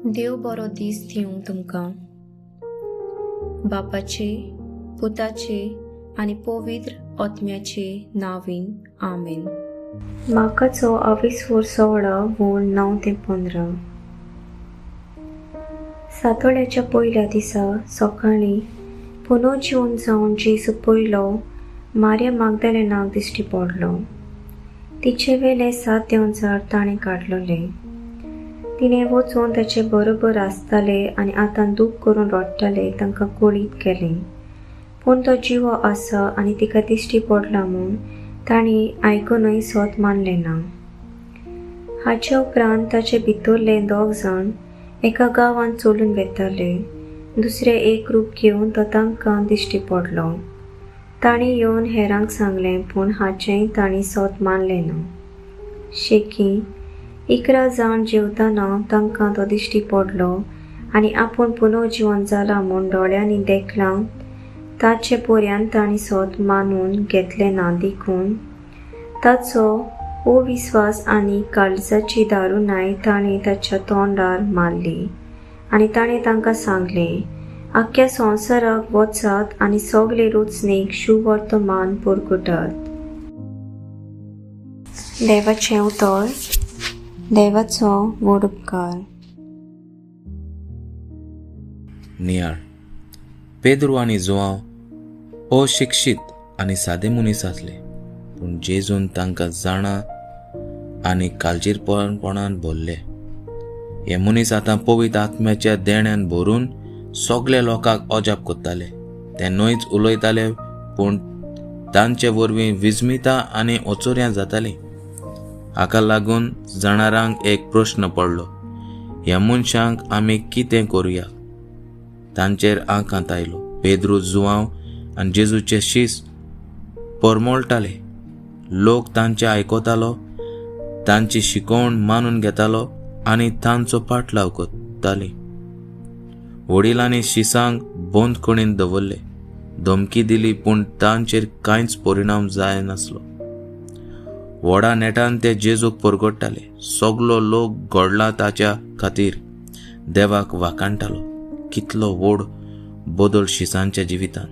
देव बरो दीस दिवं तुमकां. बापाचे, पुताचे आनी पवित्र आत्म्याचे नांवान, आमेन. मार्काचो आविस्वोर 16 वोळ 9 ते 15. सातोड्याच्या पयल्या दिसा सकाळीं पुनोजिवन जावन जेजू पयलो मार्या मागदालेनाक दिश्टी पडलो. तिचे वेले 7 देंवचार ताणें काडलोले. तिणें वचून ताचे बरोबर आसताले आनी आतां दूख करून रडटाले तांकां कळीत केलें. पूण तो जिवो आसा आनी तिका दिश्टी पडला म्हूण तांणी आयकुनूय सत मानलें ना. हाचे उपरांत ताचे भितरले 2 जाण एका गांवांत चलून वेताले. दुसरे एक रूप घेवन तो तांकां दिश्टी पडलो. तांणी येवन हेरांक सांगलें, पूण हाचेंय तांणी सत मानलें ना. शेकी 11 जाण जेवताना तांकां तो दिश्टी पडलो आनी आपूण पुनर्जिवन जाला म्हूण दोळ्यांनी देखलां ताचे पर्यान तांणी सत मानून घेतलें ना. देखून ताचो अविस्वास आनी काळजाची दारुणाय ताणें ताच्या तोंडार मारली आनी ताणें तांकां सांगलें, आख्ख्या संवसाराक वचात आनी सगळे रचणेक शुवर्तमान परगटात. देवाचें उतर. देवाचो व्हड उपकार. नियाळ. पेद्रू आनी जुआंव अशिक्षीत आनी सादे मनीस आसले, पूण जेजून तांकां जाणा आनी काळजीपणान भरले. हे मनीस आतां पवित्र आत्म्याच्या देण्यान भरून सगल्या लोकांक अजाप करताले. ते न्हयच उलयताले, पूण तांचे वरवीं विस्मिता आनी अचोर्यां जातालीं. हाका लागून जाणारांक एक प्रश्न पडलो, ह्या मनशांक आमी कितें करुया? तांचेर आकांत आयलो. पेद्रू, जुआंव आनी जेजूचे शीस परमळटाले. लोक तांचे आयकतालो, तांची शिकवण मानून घेतालो आनी तांचो पाटलाव करताली. वडिलांनी शिसांक बंदखणींत दवरले, धमकी दिली, पूण तांचेर कांयच परिणाम जायनासलो. व्हडा नेटान ते जेजूक परगट्टाले. सगलो लोक घडला ताच्या खातीर देवाक वाखाणटालो. कितलो व्हड बदल शिसांच्या जिवितान!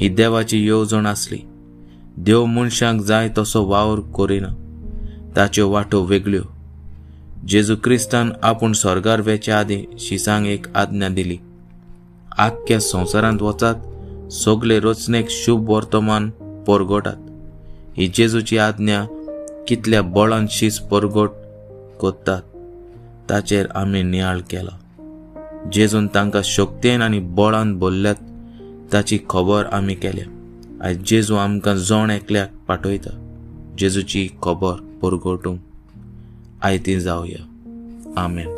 ही देवाची येवजण आसली. देव मनशांक जाय तसो वावर करिना, ताच्यो वाटो वेगळ्यो. जेजू क्रिस्तान आपूण स्वर्गार वेच्या आदीं शिसांक एक आज्ञा दिली, आख्ख्या संवसारांत वचात, सगले रचनेक शुभ वर्तमान परगटात. ही जेजूची आज्ञा कितल्या बळान शीस परगट करतात ताचेर आमी नियाळ केला. जेजून तांकां शक्तेन आनी बळान भरल्यात ताची खबर आमी केल्या. आयज जेजू आमकां जण एकल्याक पाठयता जेजूची खबर परगटूंक. आयती जावया. आमेन.